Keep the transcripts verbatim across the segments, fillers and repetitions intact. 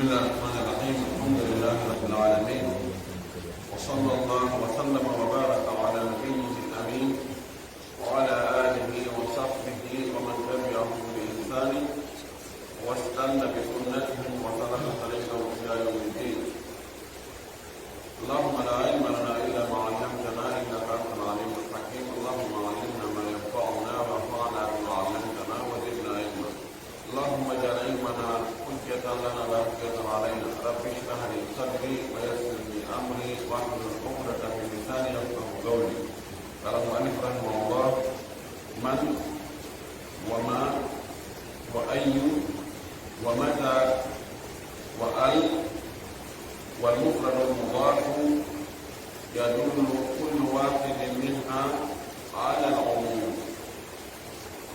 بسم الله الرحمن الرحيم. الحمد لله رب العالمين. وصلى الله وسلم وبارك على نبيه الأمين وعلى آله وصحبه ومن تبعهم بإحسان واستن بسنتهم وسلك طريقهم إلى يوم الدين. اللهم لا علم لنا إلا ما علمتنا إنك أنت العليم الحكيم. اللهم علمنا ما ينفعنا وانفعنا بما علمتنا وزدنا علما. اللهم اجعل علمنا حجة لنا لا حجة علينا. رب اشرح لي صدري ويسر لي أمري واحلل عقدة من لساني يفقهوا قولي. قال المؤلف رحمه الله: من وما وأي ومتى وأل والمفرد المضاف يدل كل واحد منها على العموم.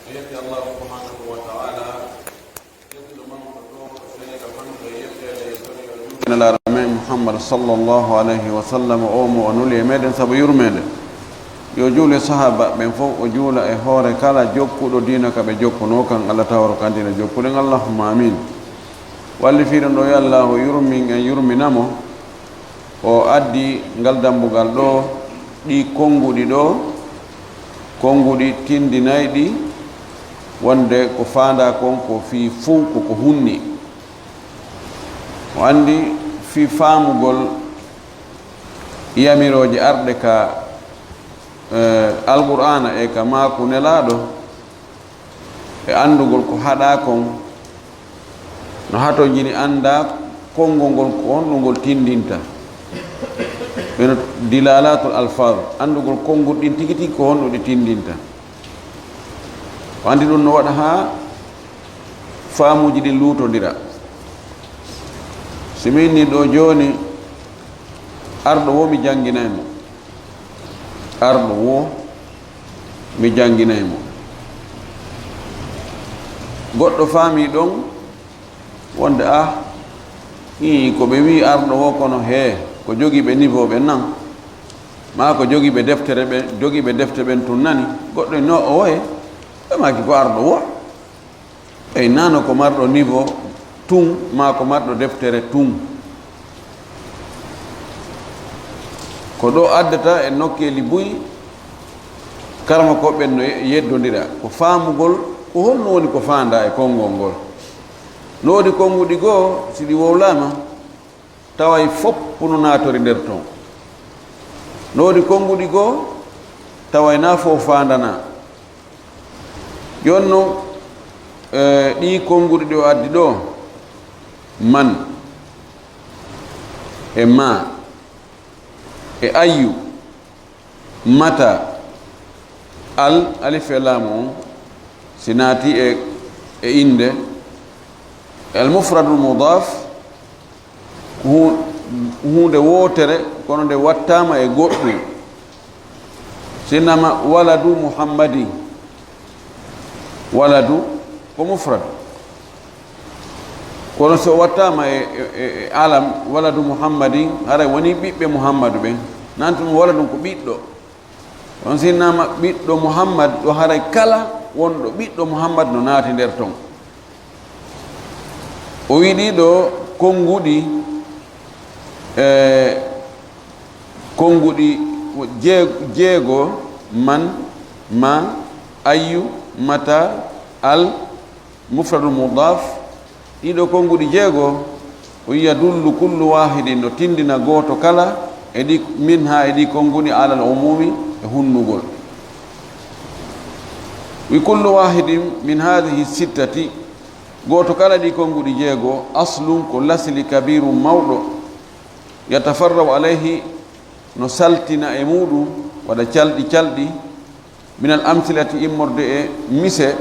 Yetti Allah subhanahu wa ta'ala, yetti ɗo mawɗo ɗo, ko sene ka fanɗo e yetteede e sori o juuti Nelaaɗo men Muhammad sallallahu alayhi wa sallam, o mo o nuli e meɗen sabu yurmeende. Yo juule sahaaba ɓen fof, o juula e hoore kala jokkuɗo diina ka ɓe jokkunoo kan, Allah taworo kan diina jokkuɗen, Allahumma amin. Wallifiiɗo ɗo, yo Allaahu yurmin en, yurmina mo. O addi ngal dambugal ɗo, ɗi konnguɗi ɗo, konnguɗi tindinayɗi wonde ko faandaa kon ko fii fow ko ko hunni. O anndi fii faamugol yamirooje arɗe ka, eh, Alqur'aana e ka maaku Nelaaɗo, e anndugol ko haɗaa kon, no hatonjini anndaa konngol ngol ko honɗun ngol tindinta. Ɓe no dilalatul alfaz, anndugol konnguɗi ɗin tigi tigi ko honɗun ɗi tindinta. O anndi ɗun no waɗa haa faamuuji ɗin luutondira. Si mi inni ɗoo jooni, arɗo woo mi jannginay mo. Arɗo woo mi jannginay mo. Goɗɗo faamii ɗon wonde, ah, ii, ko ɓe wi'i arɗo woo, kono hee, ko jogiiɓe niveau ɓen nan, maa ko jogiiɓe deftere ɓen, jogiiɓe defte ɓen tun nani. Goɗɗo no o woye, ɓe maaki ko arɗo woo. Ey, nano ko marɗo niveau tun, maa ko marɗo deftere tun. Ko ɗoo addata e nokkeeli buy, karamokooɓe ɓen no ye-, yeddondira. Ko faamugol, ko honno woni ko faandaa e konngol ngol. No woodi konnguɗi goo, si ɗi wowlaama, taway fow no naatori nder ton. No woodi konnguɗi goo, taway naa fow faandanaa. Jooni non, eh, ɗii konnguɗi ɗi o addi ɗoo, man, e maa, e ayyu, mata, al, alif e laamu on, si naati e, e innde, e al mufradul mudaaf, hu-, huunde wootere, kono nde wattaama e goɗɗum. Si innama waladu Muhammadin, waladu ko mufrad. Kono so wattaama e, e, e, e alam, waladu Muhammadin, haray wonii ɓiɓɓe Muhammadu ɓen. Nan tun waladun ko ɓiɗɗo. Kono si innama ɓiɗɗo Muhammad, ɗo haray kala wonɗo ɓiɗɗo Muhammad no naati nder ton. O wi'i ɗii ɗoo konnguɗi, e, konnguɗi jee-, jeego, man, ma, ayyu, mata, al, mufradul mudaaf, ɗii ɗoo konnguɗi jeego, o wi'i yadullu kullu waahidin, no tindina gooto kala e ɗi, minha, e ɗii konnguɗi, alal umuumi, e hunnugol. Wi kullu waahidin min haadihi sittati, gooto kala ɗii konnguɗi jeego, aslun ko lasli kabiirun mawɗo, yatafarra'u alayhi no saltina e muuɗum, waɗa calɗi calɗi, minal amsilati immorde e mise,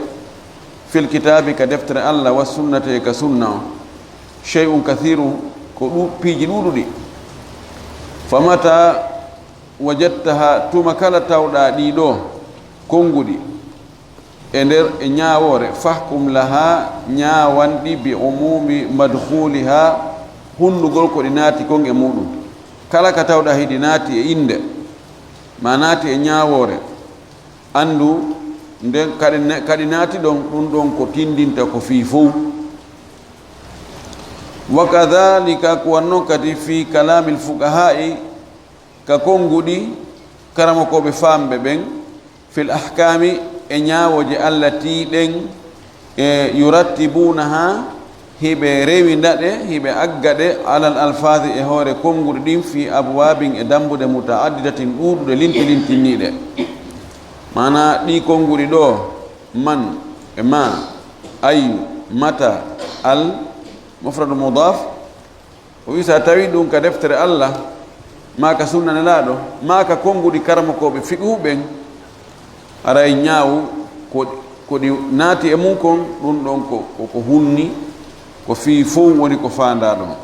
fil kitaabi ka deftere Allah, wa sunnati e ka sunna on, shay'un kathiirun ko ɗu-, piiji ɗuuɗuɗi. Fa mata wajadtaha, tuma kala tawɗaa ɗii ɗoo konnguɗi, e nder e ñaawoore, fahkum laha, ñaawan ɗi bi umuumi madkhuliha, hunnugol ko ɗi naati kon e muuɗum. Kala ka tawɗaa hiɗi naati e innde, maa naati e ñaawoore, anndu nden ka ɗi na-, ka ɗi naati ɗon, ɗum ɗon ko tindinta ko fii fow. Wa kadhalika, ko wano non kadi, fi kalamil fuqaha'i, ka konguɗi karamokooɓe faamɓe ɓen, fil ahkami, e ñaawooje allati ɗen, e yurattibunaha, hiɓe rewinda ɗe, hiɓe agga ɗe, alal alfazi, e hoore konguɗi ɗin, fi abwabin, e dambuɗe, mutaaddidatin, ɗuuɗuɗe, linti lintinniiɗe. Maanaa ɗii konguɗi ɗoo, man e ma, ayyu, mata, al, mufradu mudaaf, o wi'i, si a tawii ɗun ka deftere Alla, maa ka sunna Nelaaɗo, maa ka konguɗi karamokooɓe fiqhu ɓen, haray ñaawu ko, ko ɗi naati e mun kon, ɗun ɗon ko, ko, ko hunni, ko fii fow woni ko faandaa ɗon.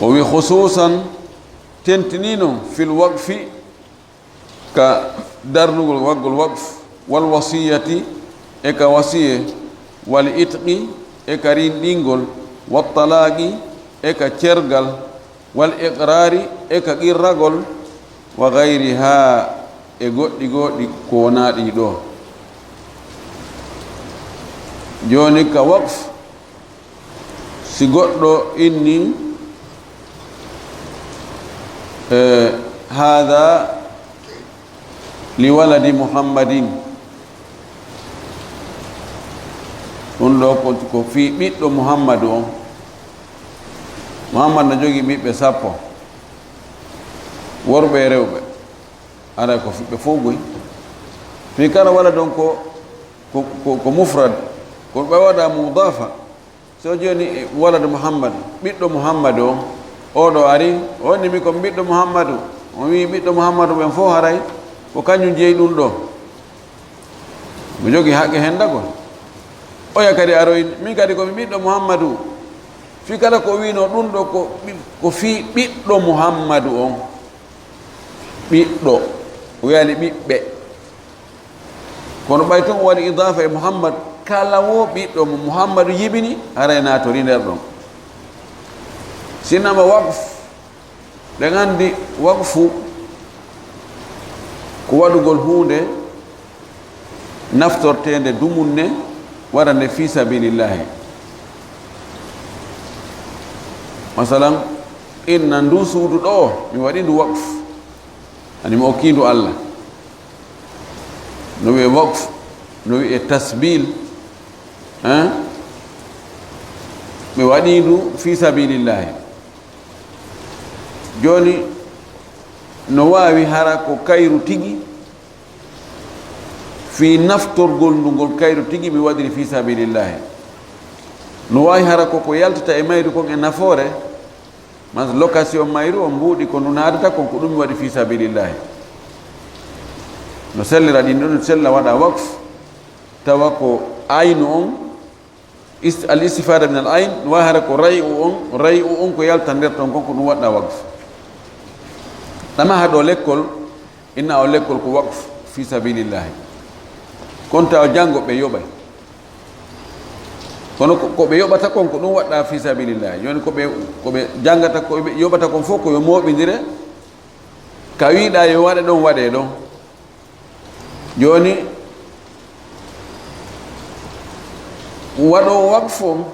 O wi'i, khusuusan, tentinii non, fil waqfi, ka darnugol waggol waqf, wal wasiyati, e ka wasiye, wal itqi, e ka rinɗingol, wat talaaqi, e ka cergal, wal iqraari, e ka qirragol, wa gayriha, e goɗɗi goɗɗi ko wonaa ɗii ɗoo. Jooni ka waqf, si goɗɗo inni, eh, haada li waladi Muhammadin, ɗun ɗoo ko, ko fii ɓiɗɗo Muhammadu on. Muhammad no jogii ɓiɓɓe sappo, worɓe e rewɓe. Haray ko ɓe fow goy. Fii kala waladun ko, ko, ko, ko mufrad, ko ɓe waɗa mudaafa. So jooni, e, walad Muhammad, ɓiɗɗo Muhammadu on, oo ɗoo ari, o inni mi ko mi ɓiɗɗo Muhammadu. O wi'i ɓiɗɗo Muhammadu ɓen fow haray ko kañun jeyi ɗun ɗoo. Mo jogii haqqe hendagol. Oya kadi aroyi, min kadi ko mi ɓiɗɗo Muhammadu. Fii kala ko wi'unoo ɗun ɗoo ko ɓi-, ko fii ɓiɗɗo Muhammadu on. Ɓiɗɗo, o wi'aali ɓiɓɓe. Kono ɓay tun o waɗi idaafa e Muhammad, kala wo ɓiɗɗo mo Muhammadu jibini, haray naatorii nder ɗon. Si innama waqf, ɗen anndi waqfu ko waɗugol huunde naftorteende dumunne, waɗande fii sabilillahi. Masalan, inna nduu suudu ɗoo, mi waɗi ndu waqf, ani mi okkii ndu Alla. No wi'ee waqf, no wi'ee tasbil, hein? Mi waɗii ndu fii sabilillahi. Jooni, no waawi hara ko kayru tigi, fii naftorgol ndu ngol kayru tigi mi waɗiri fii sabilillahi. No waawi hara ko ko yaltata e mayru kon e nafoore, mas location mayru on mbuuɗi ko ndu naadata kon, ko ɗun mi waɗi fii sabilillahi. No sellira ɗin ɗon, no sella waɗa waqf, tawa ko aynu on, ist-, al istifaada min al ayn, no waawi hara ko ray'u on, ray'u on ko yalta nder ton kon, ko ɗun waɗɗaa waqf. Ɗama haɗo lekkol, inna o lekkol ko waqf fii sabilillahi. Kon tawa janngo ɓe yoɓay. Kono ko, ko ɓe yoɓata kon, ko ɗun waɗɗaa fii sabilillahi. Jooni ko ɓe, ko ɓe janngata, ko ɓe yoɓata kon fow ko yo mooɓindire, ka wi'uɗaa yo waɗe ɗon, waɗee ɗon. Jooni, waɗoowo waqfu on,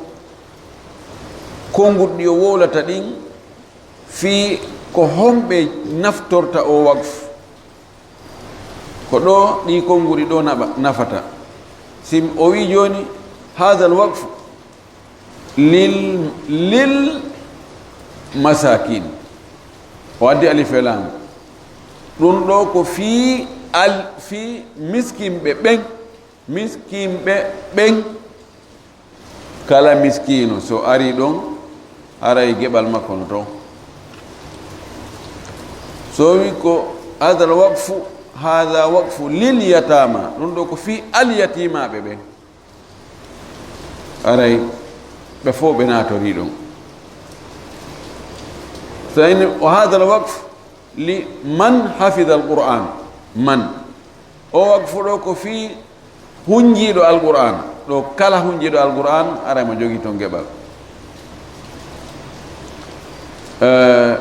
konguɗi ɗi o wowlata ɗin, fii ko homɓe naftorta oo waqfu. Ko ɗoo ɗii konguɗi ɗoo naɓa-, nafata. Si o wi'i jooni, haadal waqfu lil, lil masaakin. O addi alif e laam. Ɗun ɗoo ko fii al-, fii miskinɓe ɓen, miskinɓe ɓen. Kala miskiino, so arii ɗon, haray geɓal makko no ton. So o wi'i ko, haadal waqfu, haada waqfu lil yataama, ɗun ɗoo ko fii al yatiimaaɓe ɓen. Haray ɓe fow ɓe naatorii ɗon. So inni, wa haadal waqfu li man hafida al Qur'aan. Man. Oo waqfu ɗoo ko fii hunjiiɗo Alqur'aana. Ɗoo kala hunjiiɗo Alqur'aana, haray mo jogii ton geɓal. Eh,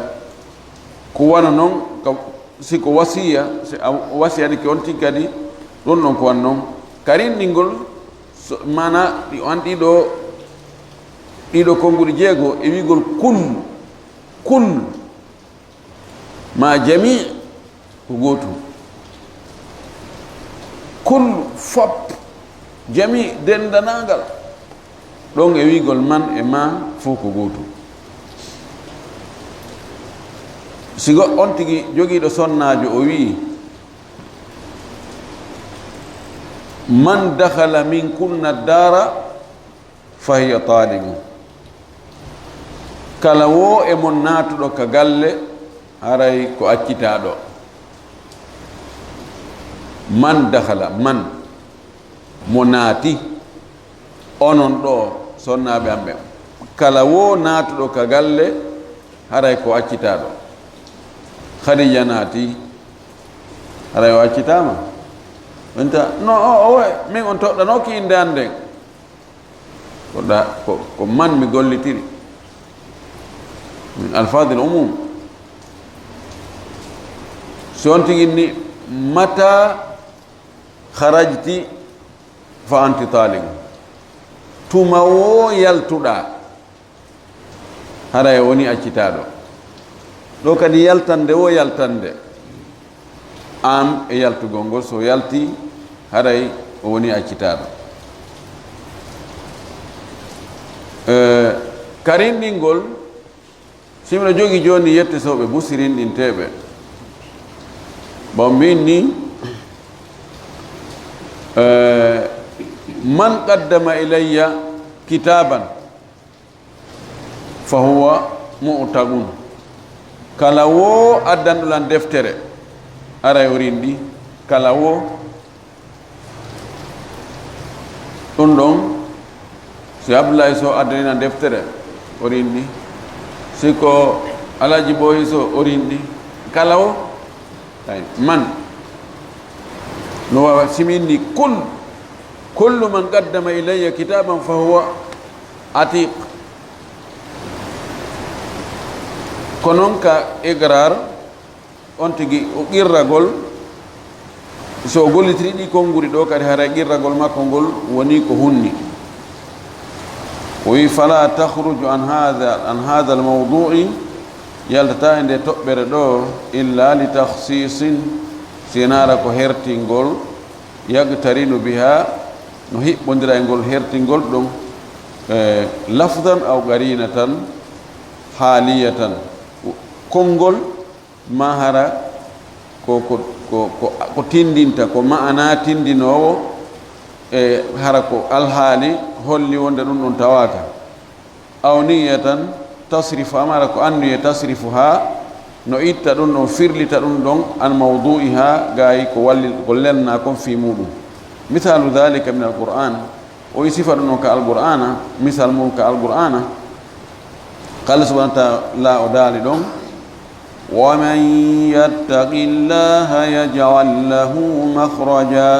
ko wano non, ka, si ko wasiya, si a wasiyanike on tigi kadi, ɗun ɗon ko wano non. Ka rinɗingol, so, maanaa, ɗi, on ɗii ɗoo Ɗiɗo konnguɗi jeego e wi'ugol kul, kul, ma jami, ko gootum. Kul, fop, jami, denndanangal. Ɗon e wi'ugol man e ma fof ko gootum. Si go-, on tigi jogiiɗo sonnaajo o wi'i, "Man dakhala minkunna dara fahiya taliqun." Kala woo e mon naatuɗo ka galle, haray ko accitaaɗo. Man dakhala, man, mo naati, onon ɗoo, sonnaaɓe am ɓen. Kala woo naatuɗo ka galle, haray ko accitaaɗo. Khadija naati, haray o accitaama. Wonta, no, o, o, min on toɗɗanooki innde an nden. Ko ɗa, ko, ko man mi gollitiri. Min alfaadil umum. Si on tigi ni, "Mata kharajti fa anti taliq." Tuma woo yaltuɗaa, haray o woni accitaaɗo. Ɗoo kadi yaltande woo yaltande. Am e yaltugol ngol, so yalti, haray o woni accitaaɗo. Eh, ka rinɗingol, si miɗo jogii jooni yette sooɓe busi rinɗinteeɓe. Bon, min ni, eh, man qaddama ilayya kitaban, fa huwa mu'taqun. Kala woo addanɗo lan deftere, aray o rinɗi. Kala woo. Ɗun ɗon, si Abdullahi Sow addani lan deftere, o rinɗi. Si ko Alhaji Boyi Sow, o rinɗi. Kala woo. Ay, man. No waawa, si mi inni kul, kullu man qaddama ilayya kitaban fa huwa atiq. Ko non ka iqrar, on tigi o qirragol, so o gollitiri ɗi konnguɗi ɗoo kadi, haray qirragol makko ngol woni ko hunni. O wi'i, "Fala takhruju an hadha, an hadha al-mawdu'i," yaltataa e nde toɓɓere ɗoo, "illa li takhsisin," si hara ko hertingol, "yaqtarinu biha," no hiɓɓondira e ngol hertingol ɗon, eh, lafzan aw qarinatan haliyatan, konngol maa hara ko, ko, ko, ko, ko tindinta, ko ma'ana tindinoowo, e hara ko alhaali holli wonde ɗun ɗon tawaaka. Aw niyatan tasrifu, maa hara ko anniye tasrifu haa no itta ɗun ɗon, firlita ɗun ɗon, an mawdu'iha, gaayi ko walli, ko lelnaa kon fii muuɗun. Misaalu dhalika min al-Qur'an, o yi sifa ɗun ɗon ka Alqur'aana, misal mun ka Alqur'aana, ka Allah subhanahu wa ta'ala o daali ɗon, ومن يتق الله يجعل له مخرجا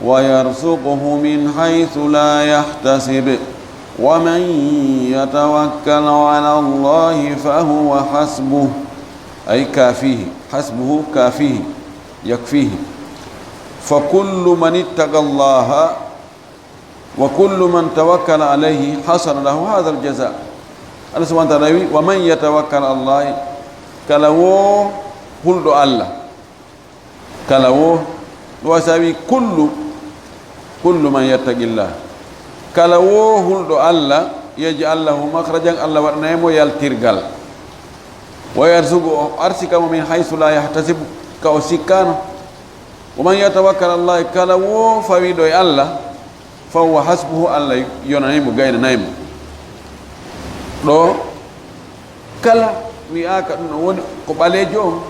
ويرزقه من حيث لا يحتسب ومن يتوكل على الله فهو حسبه، أي كافيه، حسبه كافيه، يكفيه. فكل من اتقى الله وكل من توكل عليه حصل له هذا الجزاء. Allah subhanahu wa ta'ala wi, "ومن يتوكل على الله," kala woo hulɗo Allah. Kala woo, ɗun waɗi si a wi kullu, kullu man yattaqillah. Kala woo hulɗo Allah, يجعل له مخرجا, Allah waɗanay mo yaltirgal. ويرزقه, o arsika mo, من حيث لا يحتسب, ka o sikkaano. ومن يتوكل على الله, kala woo fawiiɗo e Allah, فهو حسبه, Allah yonanay mo, gaynanay mo. Ɗoo kala wi'aaka ɗun ɗon woni ko ɓaleejo on,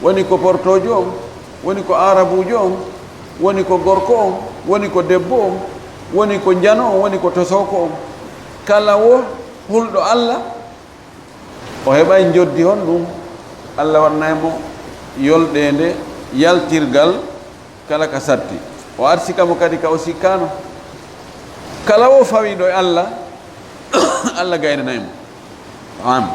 woni ko portoojo on, woni ko aarabuujo on, woni ko gorko on, woni ko debbo on, woni ko njano on, woni ko tosooko on. Kala woo hulɗo Allah, o heɓay njoddi honɗun? Allah waɗanay mo yolɗeende, yaltirgal kala ka satti. O arsika mo kadi ka o sikkaano. Kala woo fawiiɗo e Allah, Allah gaynanay mo. Am.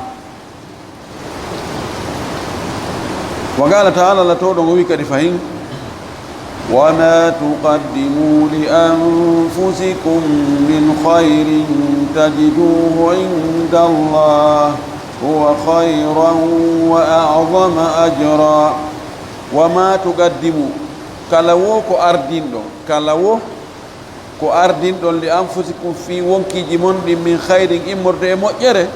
Wa qaala ta'aala, Allah towɗo on o wi'i kadi fahin, وما تقدموا لأنفسكم من خير تجدوه عند الله هو خيرا وأعظم أجرا. وما تقدموا، kala woo ko ardinɗon, kala woo ko ardinɗon, li anfusikum, fii wonkiiji mon ɗin, min khayrin, immorde e moƴƴere,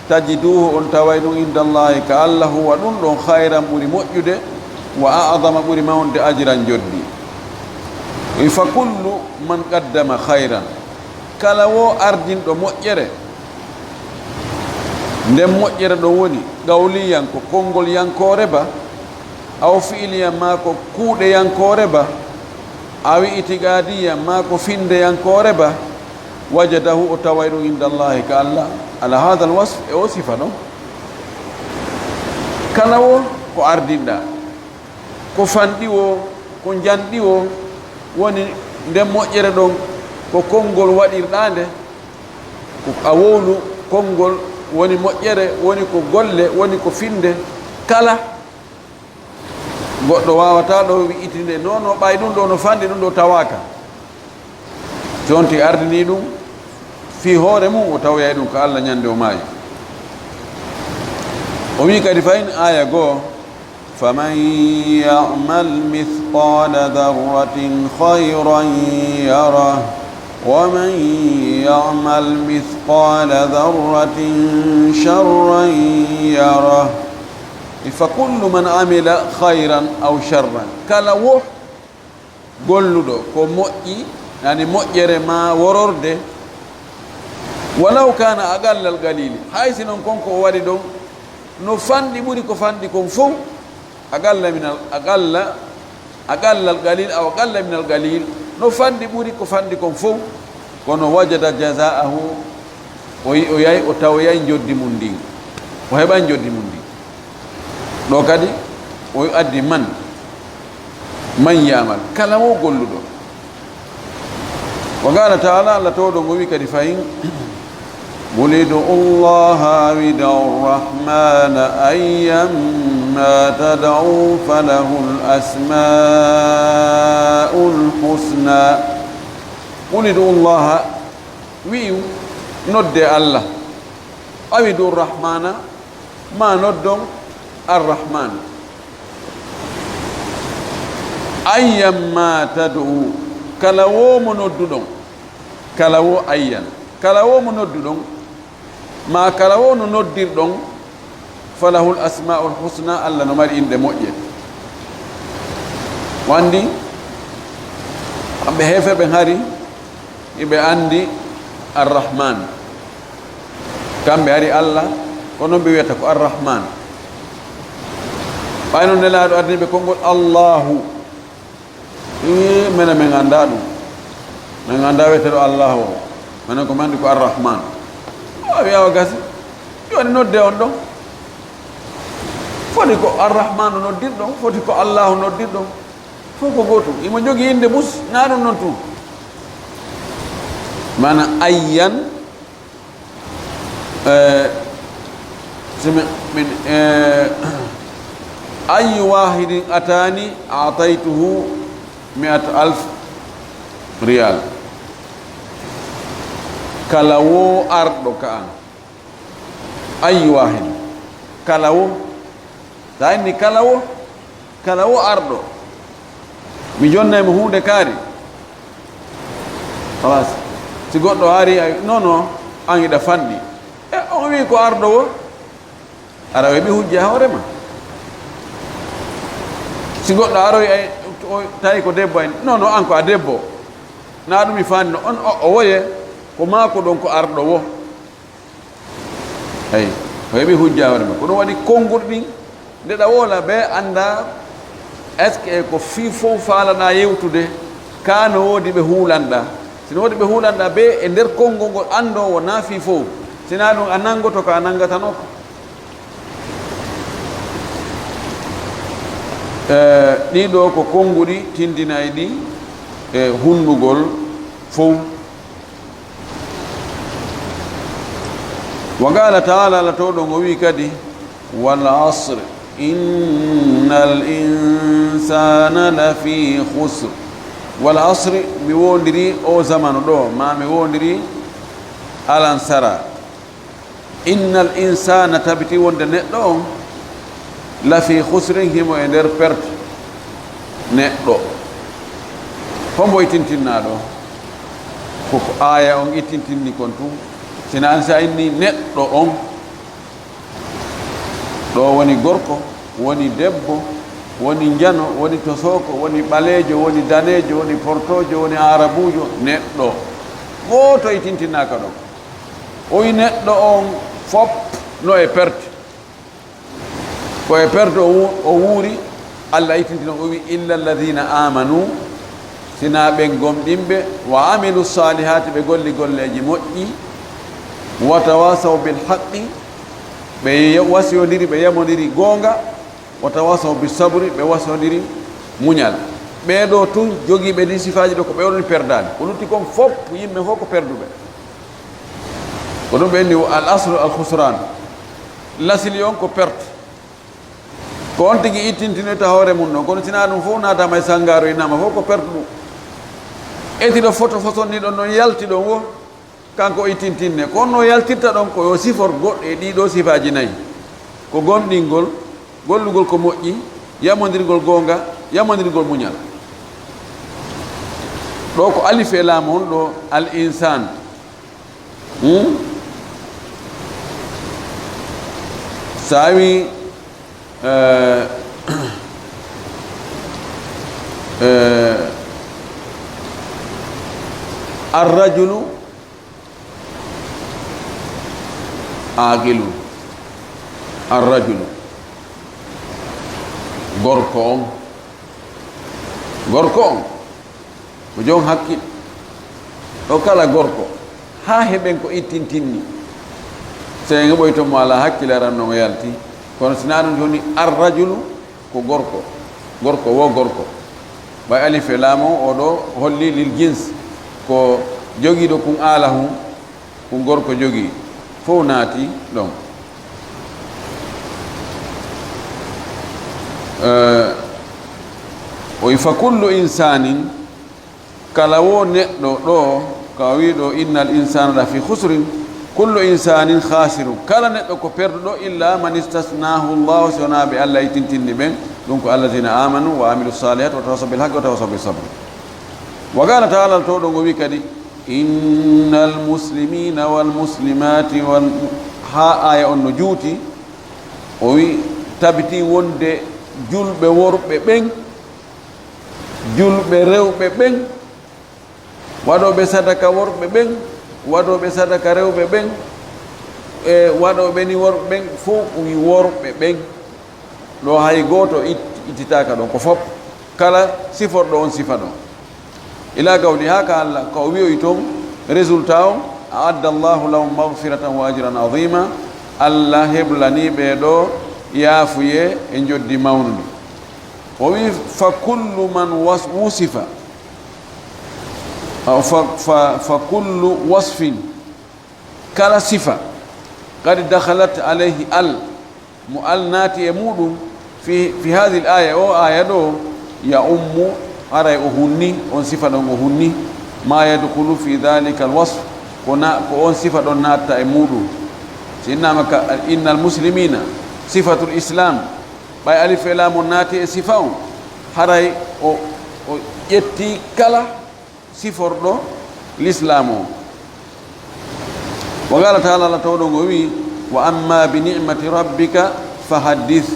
tajiduhu, on taway ɗum, inda Allahi, ka Allah, huwa, ɗum ɗon, khayran, ɓuri moƴƴude, wa a'zama, ɓuri mawnude, ajran, joddi. Fa kullu man qaddama khayran, kala woo ardinɗo moƴƴere, nden moƴƴere ɗon woni qawliyan, ko konngol yankoore ba, aw fi'liyan, maa ko kuuɗe yankoore ba, aw i'tiqaadiyan, maa ko finnde yankoore ba, wajadahu, o taway ɗum, inda Allahi, ka Allah, ala hadha al wasf, e o sifa ɗon. Kala woo ko ardinɗaa, ko fanɗi woo, ko njanɗi woo, woni nden moƴƴere ɗon, ko konngol waɗirɗaa nde, ko a wowlu konngol, woni moƴƴere, woni ko golle, woni ko finnde, kala. Goɗɗo waawataa ɗoo wi'itinde, non, non, ɓay ɗum ɗoo no fanɗi, ɗum ɗoo tawaaka. Si on tigi ardinii ɗum fii hoore mum, o tawoyay ɗum ka Allah ɲande o maayi. O wi'i kadi fahin aaya goo, فمن يعمل مثقال ذرة خيرا يره ومن يعمل مثقال ذرة شرا يره. فكل من عمل خيرا أو شرا. Kala woo golluɗo ko moƴƴi, yani moƴƴere maa wororde, walaw kana aqallal qalili, hay si non kon ko o waɗi ɗon no fanɗi ɓuri ko fanɗi kon fow, aqalla minal, aqalla, aqallal qalil aw aqalla minal qalil, no fanɗi ɓuri ko fanɗi kon fow, kono wajada jazaahu, o yi-, o yay, o tawoyay njoddi mun ndin, o heɓay njoddi mun ndin. Ɗoo kadi, o addi man, man ya'mal, kala woo golluɗo. Wa qaala ta'aala, Allah towɗo ngo wi'i kadi fahin, قل ادعوا الله أو ادعوا الرحمن أيا ما تدعوا فله الأسماء الحسنى. قل ادعوا الله، wi'u, noddee Allah, aw id'u Rahmaana, maa noddon Ar-Rahmaan. Ayyan maa tad'u, kala woo mo nodduɗon, kala woo ayyan, kala woo mo nodduɗon, maa kala woo no noddirɗon, falahul asmaa'ul husnaa, Alla no mari inɗe moƴƴe. O anndi, kamɓe heeferɓe hari, hiɓe anndi Ar-Rahmaan. Kamɓe hari Alla, ko non ɓe wi'ata ko Ar-Rahmaan. Ɓay non Nelaaɗo addani ɓe konngol Allaahu. Ii, menen men anndaa ɗum. Men anndaa wi'eteeɗo Allaahu o. Menen ko men anndi ko Ar-Rahmaan. O wi'a o gasi. Jooni nodde on ɗon. Foti ko Ar-Rahmaanu noddirɗon, foti ko Allaahu noddirɗon. Fof ko gootum. Imo jogii innde mus, naa ɗum non tun. Maana ayyan, eh, si min, min, eh, ayyu waahidin ataani a'taytuhu mi'ata alf riyaal. Kala woo arɗo ka an. Ayyu waahid. Kala woo. Sa inni kala woo, kala woo arɗo. Mi jonnay mo huunde kaari. Halas. Si goɗɗo ari, ay, non, non, an hiɗa fanɗi. E, on wi'i ko arɗo woo. Aɗa weɓi hujja e hoore ma. Si goɗɗo aroy, ay, o tawi ko debbo, ay, non, non, an ko a debbo. Naa ɗum mi faandi no, on, o, o woye, ko maa ko ɗon ko arɗo woo. Eyi, o heɓi hujja hoore makko. Ko ɗum waɗi konngol ɗin, nde ɗa woola ɓe annda, est-ce que ko fii fof faalaɗaa yewtude, kaa no woodi ɓe huulanɗaa? Si no woodi ɓe huulanɗaa ɓe e nder konngol ngol, anndoo wonaa fii fof. Si naa ɗum, a nanngoto ko a nanngatanoo ko. Eh, ɗii ɗoo ko konnguɗi tindinayɗi e hunndugol fof. Wa qaala ta'aala, Alla towɗo ngo wi'i kadi, "Wal asri." إن الإنسان لفي خسر. والعصر, mi woondirii oo zamanu ɗoo, maa mi woondirii alansaraa. إن الإنسان, tabiti wonde neɗɗo on, لفي خسر, himo e nder perte. Neɗɗo, hombo ittintinnaa ɗoo? Ko ko aaya on ittintinni kon tun. Si hinaa si a innii neɗɗo on, ɗoo woni gorko, woni debbo, woni njano, woni tosooko, woni ɓaleejo, woni daneejo, woni portoojo, woni aarabuujo, neɗɗo. Gooto ittintinnaaka ɗon. O wi'i neɗɗo on fof no e perte. Ko e perte o wu-, o wuuri, Alla ittintina o wi'i, إلا الذين آمنوا, sinaa ɓen gomɗinɓe, وعملوا الصالحات, ɓe golli golleeji moƴƴi, وتواصوا بالحق, ɓe ye-, wasiyondiri, ɓe yamondiri goonga, وتواصوا بالصبر, ɓe wasiyondiri muñal. Ɓee ɗoo tun jogiiɓe ɗin sifaaji ɗoo, ko ɓe woni perdaali. Ko lutti kon fof, yimɓe fof ko perduɓe. Ko ɗum ɓe inni al aslu al khusran. Lasili on ko perte. Ko on tigi ittintinoyta hoore mun ɗon, kono sinaa ɗum fof naataama e sangaaru, e naama fof ko perte ɗum. Etiɗo foto façon ni ɗon non yalti ɗon wo, kanko o ittintinne. Ko on no yaltirta ɗon ko yo sifor goɗɗo e ɗii ɗoo sifaaji nayi. Ko gomɗingol, gollugol ko moƴƴi, yamondirgol goonga, yamondirgol muñal. Ɗoo ko alif e laam on ɗoo al insaan. Hmm? Saawi, eh, eh, arrajulu aaqilun. Arrajulu, gorko on. Gorko on ko jon hakkil. O kala gorko, haa heɓen ko ittintinni. So en heɓoyto mo alaa hakkil, aran non o yalti. Kono sinaa ɗum, jooni arrajulu ko gorko. Gorko wo gorko. Ɓay alif e laam on, o ɗoo holli lil jins, ko jogiiɗo kun aalahu, kun gorko jogii. Fow naati ɗon. Eh, o wi, fa kullu insanin, kala wo neɗɗo ɗoo, ka o wi ɗoo, innal insana lafi khusrin, kullu insanin khasirun, kala neɗɗo ko perduɗo, illa man istasnahu Allahu, si wonaa ɓe Alla ittintinni ɓen, ɗum ko allazina amanu wa amilu salihati wa tawasaw bil haqqi wa tawasaw bis sabri. Wa qala ta'ala, to ɗon o wi kadi, innal muslimina wal muslimati wal, haa aya on no juuti, o wi, tabiti wonde julɓe worɓe ɓen, julɓe rewɓe ɓen, waɗooɓe sadaka worɓe ɓen, waɗooɓe sadaka rewɓe ɓen, e waɗooɓe ni worɓe ɓen, fow ko wi worɓe ɓen. Ɗoo hay gooto it-, ittitaaka ɗon, ko fof kala siforɗo on sifa ɗon. Ila qawli, haa ka Alla, ka o wi'oyi ton, résultat on, a'adda Allahu lahum maghfiratan wa ajran azima, Alla heblani ɓee ɗoo yaafuyee e njoddi mawnundi. O wi'i, fa kullu man was-, wusifa, aw fa, fa, fa kullu wasfin, kala sifa, qad dakhalat alayhi al, mo al naati e muɗum, fi, fi hadhihi al aya, o aya ɗoo, ya ummu, haray o hunni, on sifa ɗon o hunni, ma yadkhulu fi dhalika al wasf, ko na, ko on sifa ɗon naatta e muɗum. Si innama ka, innal muslimina, sifatul islam, ɓay alif e laam on naati e sifa on, haray o, o ƴetti kala siforɗo lislaamu on. Wa qala ta'ala, Alla tawɗo ngo wi'i, wa amma bi ni'mati rabbika fa haddith.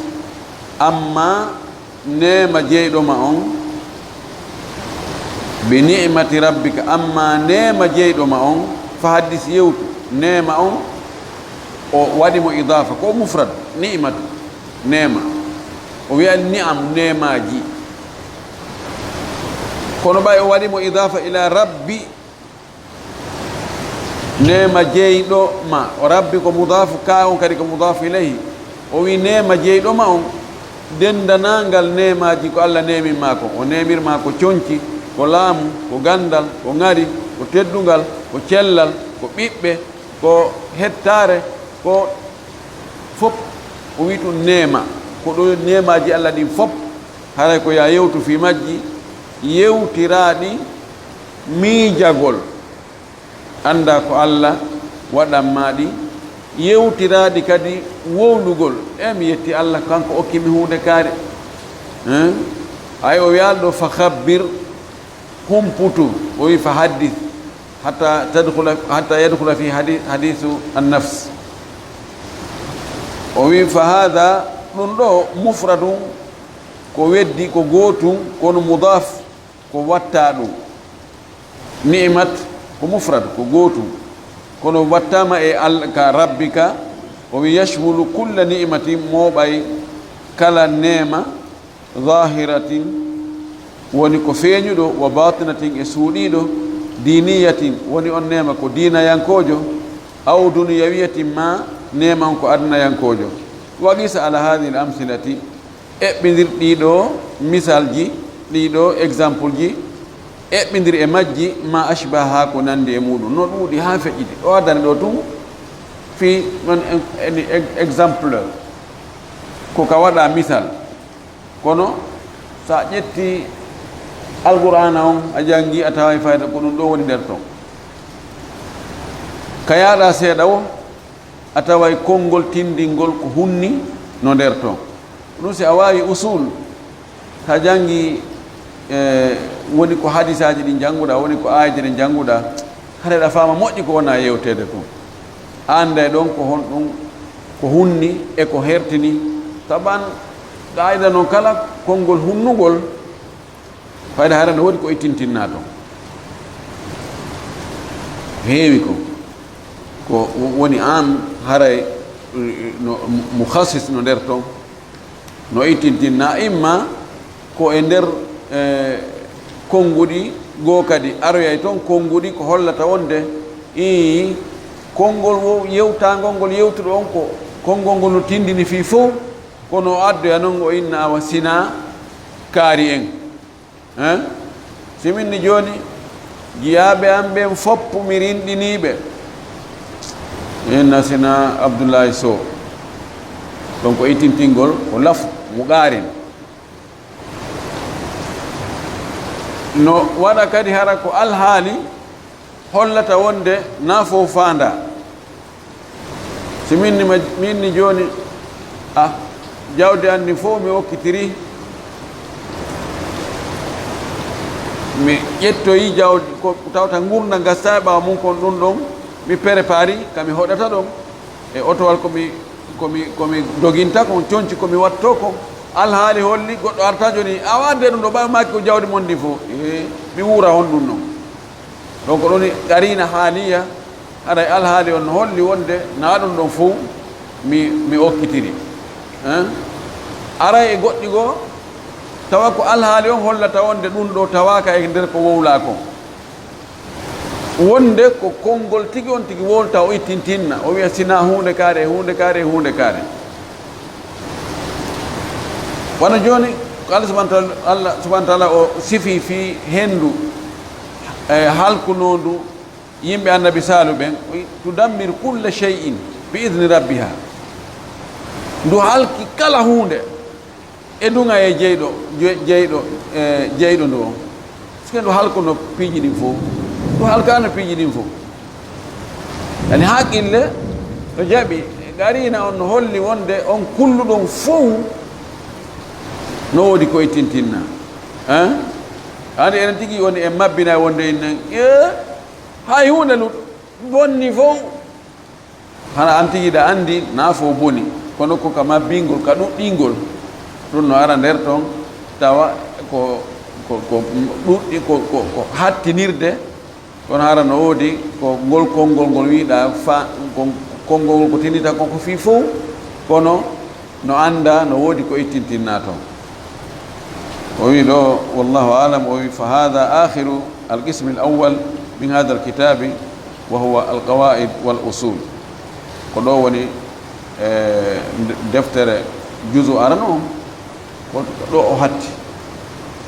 Amma neema jeyɗo ma on, bi ni'mati rabbika, amma neema jeyɗo ma on, fa haddith, yewtu. Neema on, o waɗi mo idaafa, ko mufrad, ni'matu, neema. O wi'a ni'am, neemaaji. Kono ɓay o waɗi mo idaafa ila rabbi, neema jeyɗo ma. O rabbi ko mudaafu, ka on kadi ko mudaafu ilayhi. O wi neema jeyɗo ma on, denndanangal neemaaji ko Alla neemin ma ko. O neemir ma ko conci, ko laamu, ko ganndal, ko ŋari, ko teddungal, ko cellal, ko ɓiɓɓe, ko hettaare, ko fof o wi ɗum neema. Ko ɗo neemaaji Alla ɗin fof, haray ko yo a yewtu fii majji, yewtiraaɗi miijagol, anndaa ko Alla waɗan maa ɗi, yewtiraaɗi kadi wowlugol, e mi yetti Alla, kanko okki mi huunde kaari. Hein? Ay, o wiyaali ɗo, "Fa khabbir", humputu, o wi'i, "Fa haddith", hatta tadkhula, hatta yadkhula fi hadi-, hadithu an-nafs. O wi'i, "Fa hadha", ɗum ɗo mufradun, ko weddi, ko gootun, kono mudaf, ko wattaa ɗum. Ni'mat, ko mufrad, ko gootun, kono wattaama e al-, ka rabbika, o wi'i, "Yashmulu kulla ni'matin", mooɓay kala neema, "zahiratin", woni ko feeñuɗo, "wa batinatin", e suuɗiiɗo, "diniyatin", woni on neema ko diinayankoojo, "aw duniyawiyatin", maa neema on ko adunayankoojo. "Wa qisa ala hadhihi al-amthilati", eɓɓindir ɗii ɗoo misalji, ɗii ɗoo exemple ji, eɓɓindir e majji, "ma ashbaha", ko nanndi e muuɗum, no ɗuuɗi haa feƴƴiti. O addani ɗoo tun fii non en, en, en, exemple, ko ka waɗa misal. Kono so a ƴetti Alqur'aana on, a janngi, a taway fayda ko ɗum ɗoo woni nder ton. Ka yaaɗa seeɗa woo, a taway konngol tinndingol ko hunni no nder ton. Ɗum si a waawi usul, so a janngi, e, woni ko hadisaaji ɗin jannguɗaa, woni ko aayeeje ɗin jannguɗaa, haray aɗa faama moƴƴi ko wona yewteede kon. A annday ɗon ko honɗum, ko hunni e ko hertini. Saban qaayida non kala konngol hunnungol, fayda hara no woodi ko ittintinnaa ton. Heewi ko, ko woni am haray, no, mukhassis no nder ton. No ittintinnaa, imma ko e nder, eh, konnguɗi goo kadi aroyay ton, konnguɗi ko hollata wonde, ii, konngol wo-, yewtaangol ngol yewtuɗo on ko, konngol ngol no tinndini fii fow, kono o addoya non o inna awa sinaa kaari en. Hein? Si min ni jooni, jiyaaɓe am ɓen fow mi rinɗinii ɓe. Inna sina Abdullahi Sow. Ɗon ko ittintingol, ko lafu, mu qaarin. No waɗa kadi hara ko alhaali hollata wonde naa fow faandaa. Si min ni ma-, min ni jooni, ah, jawdi an ndin fow mi okkitiri, mi ƴettoyi jawdi ko tawata ngurndan gastaa e ɓaawo mun kon ɗun ɗon, mi prépari ka mi hoɗata ɗon, e otowal ko mi, ko mi, ko mi doginta kon, conci ko mi wattoo kon, alhaali holli goɗɗo arta jooni, a wadde ɗun ɗo ɓaawo maaki ko jawdi mon ndin fow, eh, mi wuura honɗun non. Donc, ɗon woni qariina haaliya, haray alhaali on no holli wonde naa ɗun ɗon fow mi, mi okkitiri. Hein? Aray e goɗɗi goo, tawa ko alhaali on hollata wonde ɗun ɗoo tawaaka e nder ko wowlaa kon. Wonde ko konngol tigi on tigi wowlata o ittintinna, o wi'a sinaa huunde kaare, huunde kaare, huunde kaare. Wano jooni, ko Allah subhanahu wa ta'ala, Allah subhanahu wa ta'ala o sifi fii henndu, e, halkunoondu yimɓe Annabi Saalu ɓen, o wi, "Tudammir kulla shay'in bi idni rabbiha." Ndu halki kala huunde e nduŋa e jeyɗo, je-, jeyɗo, e, jeyɗo ndu on. Est-ce que ndu halkuno piiji ɗin fow? Ndu halkaano piiji ɗin fow. Yani haqqille no jaɓi, qariina on no holli wonde on kulluɗon fow no woodi ko ittintinna. Hein? Andi enen tigi woni en mabbinay wonde innen, ee, hay huunde lu-, bonni fow. Hara an tigi ɗa andi naa fow boni, kono ko ka mabbingol, ka ɗuɗɗingol, ɗun no ara nder ton, tawa ko, ko, ko ɗuɗɗi, ko, ko, ko hattinirde, kono hara no woodi ko ngol konngol ngol wi'uɗaa fa-, ko, konngol ngol ko tindinta kon ko fii fow, kono no anndaa no woodi ko ittintinnaa ton. O wi'i ɗoo, wallahu a'lam, o wi'i, "Fa hadha akhiru al-qismi al-awwal min hadha al-kitabi, wa huwa al-qawaid wal usul." Ko ɗoo woni, e, nde-, deftere juzu arano on, ko ɗoo o hatti.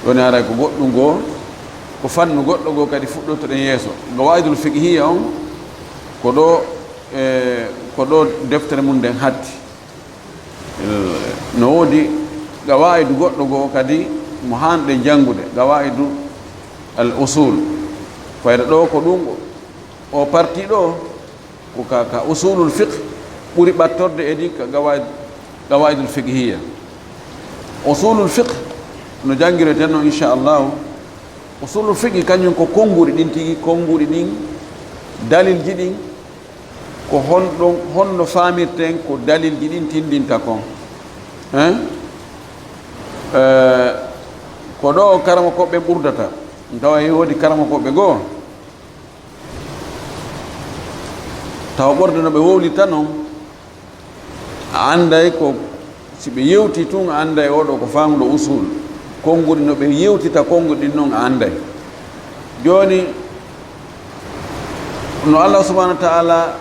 Woni haray ko goɗɗun goo, ko fannu goɗɗo goo kadi fuɗɗotoɗen yeeso. Qawaidul fiqhiyya on, ko ɗoo, e, ko ɗoo deftere mun nden hatti. Eh, no woodi qawaa'idu goɗɗo goo kadi mo haanɗen janngude, qawaa'idu al usul. Fayda ɗoo ko ɗum, o parti ɗoo, ko ka, ka usulul fiqh ɓuri ɓattorde e ɗin ka qawaa'id, qawaa'idul fiqhiyya. Usulul fiqh no janngireten non, inchallahu. Usulul fiqh kañum ko konnguɗi ɗin tigi, konnguɗi ɗin, dalilji ɗin, ko honɗon, honno faamirten ko dalilji ɗin tinndinta kon? Hein? Eh, ko ɗoo karamokooɓe ɓen ɓurdata. Tawa e woodi karamokooɓe goo, tawa ɓorde no ɓe wowlirta non, a annday ko, si ɓe yewti tun, a annday oo ɗoo ko faamuɗo usul. Konnguɗi no ɓe yewtita konnguɗi ɗin non, a annday. Jooni, no Allah subhanahu wa ta'ala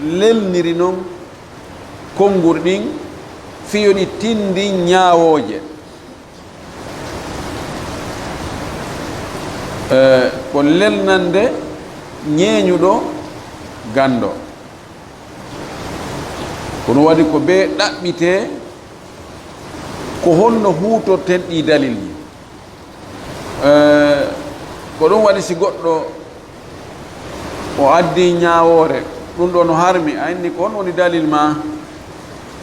lelniri non konnguɗi ɗin, fii yo ɗi tinndin ñaawooje. Eh, ko lelnande ñeeñuɗo ganndo. Ko ɗum waɗi ko bee ɗaɓɓitee, ko honno huutorten ɗii dalilji. Eh, ko ɗum waɗi si goɗɗo o addi ñaawoore, ɗum ɗoo no harmi, a inni ko on woni dalil maa?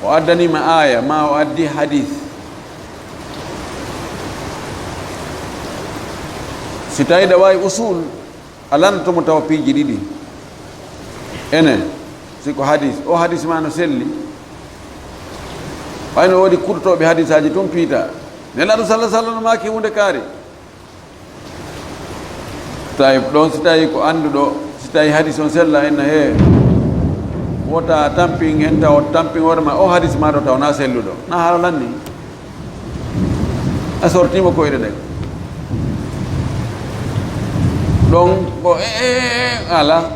O addanii ma aaya, maa o addi hadis. Si tawii ɗa waawi usul, a lanndotoo mo tawa piiji ɗiɗi. Enen, si ko hadis, o hadis maa no selli. Ɓay no woodi kuɗotooɓe hadisaaji tun piita. Nelaaɗo salla salla no maaki huunde kaari. Tawi ɗon, si tawi ko annduɗo, si tawi hadis on sella, inna he, wota tampin en taw, tampin hoore ma, o hadis ma ɗo taw na selluɗo, na haala lanni. A sortima ko ede ɗen. Ɗon ko, e, e, e, ala,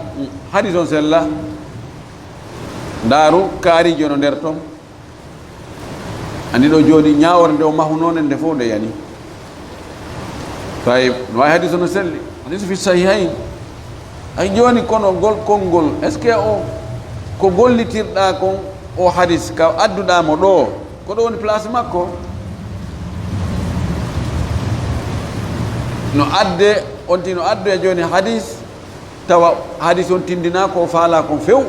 hadis on sella. Ndaaru, kaarijo no nder ton. Anndi ɗoo jooni, ñaawoore nde o mahunoo nden, nde fof nde yani. Tawi no waawi hadiis no selli. Hadiis fi sahihayn. Ay jooni, kono ngol konngol, est-ce que o, ko gollitirɗaa kon, o hadiis ka adduɗaa mo ɗoo, ko ɗo woni place makko? No adde, on tino addoya jooni hadiis, tawa hadiis on tindinaa ko o faalaa kon few.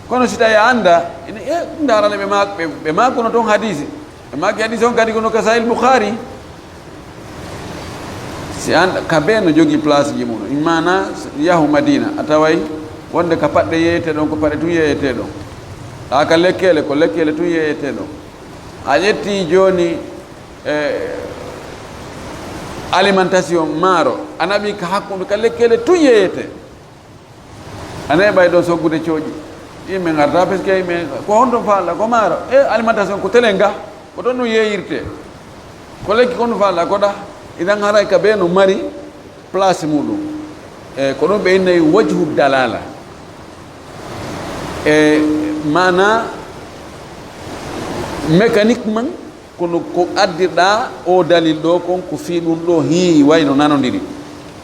Kono si tawi a anndaa, ene, e, ndaarane ɓe maa-, ɓe, ɓe maakuno ton hadiisi. Ɓe maaki hadiisi on kadi kono ka Sahih Bukhari. Si an-, ka bee no jogii place ji mum. Immaana yahu Madina, a taway wonde ka paɗɗe yeeyetee ɗon, ko paɗe tun yeeyetee ɗon. Haa ka lekkeele, ko lekkeele tun yeeyetee ɗon. A ƴetti jooni, e, alimentation maaro, a naɓi ka hakkunde, ka lekkeele tun yeeyetee. A nani ɓay ɗon soggude cooƴi. Yimɓe ngarta, parce que yimɓe, ko honto faala, ko maaro. E alimentation, ko telen ga, ko ton ɗum yeeyirte. Ko lekki kon ɗum faala, ko ɗa. Idan haray ka bee no mari place muɗum. E ko ɗum ɓe innay wajhu dalala. E maana mécaniquement, kono ko addirɗaa oo dalil ɗoo kon, ko fii ɗum ɗoo hii wayno nanondiri.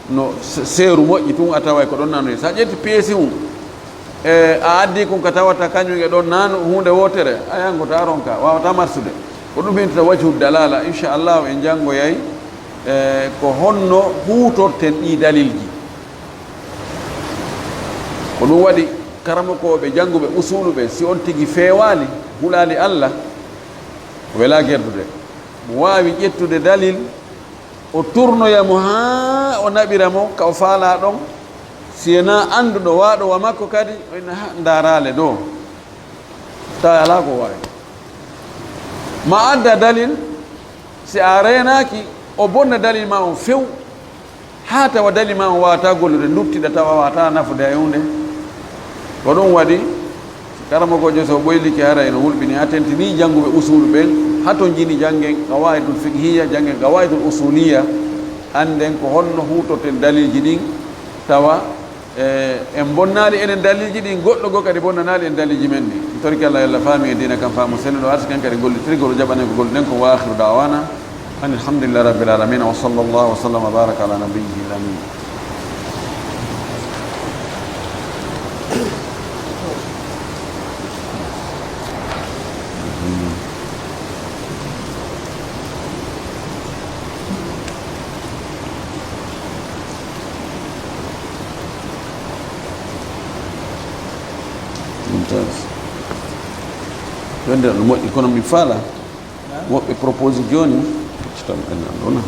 No se-, seeru moƴƴi tun, a taway ko ɗon nanondiri. So a ƴetti piyeesi mum, e, a addi kon ka tawata kañum e ɗon nano huunde wootere, a yangotaa ronka, waawataa marsude. Ko ɗum hintata wajhu dalala. Inchallahu, en janngoyay, e, ko honno huutorten ɗii dalilji. Ko ɗum waɗi karamokooɓe jannguɓe usulu ɓe, si on tigi feewaali, hulaali Allah, o welaa gerdude. Mo waawi ƴettude dalil, o turnoya mo haa o naɓira mo ka o faalaa ɗon, si enaa annduɗo waaɗo wa makko kadi, o inna, "Ha, ndaaraale ɗoo." Tawa alaa ko waawi. Ma adda dalil, si a reenaaki, o bonna dalil maa on few. Haa tawa dalil maa on waawataa gollude, nduttida tawa waawataa nafude hay huunde. Ko ɗum waɗi, karamokoojo so ɓoylike haray no hulɓini, a tentinii jannguɓe usuulu ɓen, haa to njini janngen qawaa'idul fiqhiyya, janngen qawaa'idul usuuliyya, annden ko honno huutorten dalilji ɗin, tawa, e, en bonnaali enen dalilji ɗin, goɗɗo goo kadi bonnanaali en dalilji men ɗin. Mi torike Allah, yo Allah faami en diina kan faamu selluɗo, arsike en kadi gollitirgol, o jaɓanen ko golluɗen kon. Wa aakhiru da'waana أن الحمد لله رب العالمين، وصلى الله وسلم وبارك على نبيه الأمين. Ɗum tan. Wonde no moƴƴi, kono mi faala woɓɓe proposé jooni, ci tan en anndu na.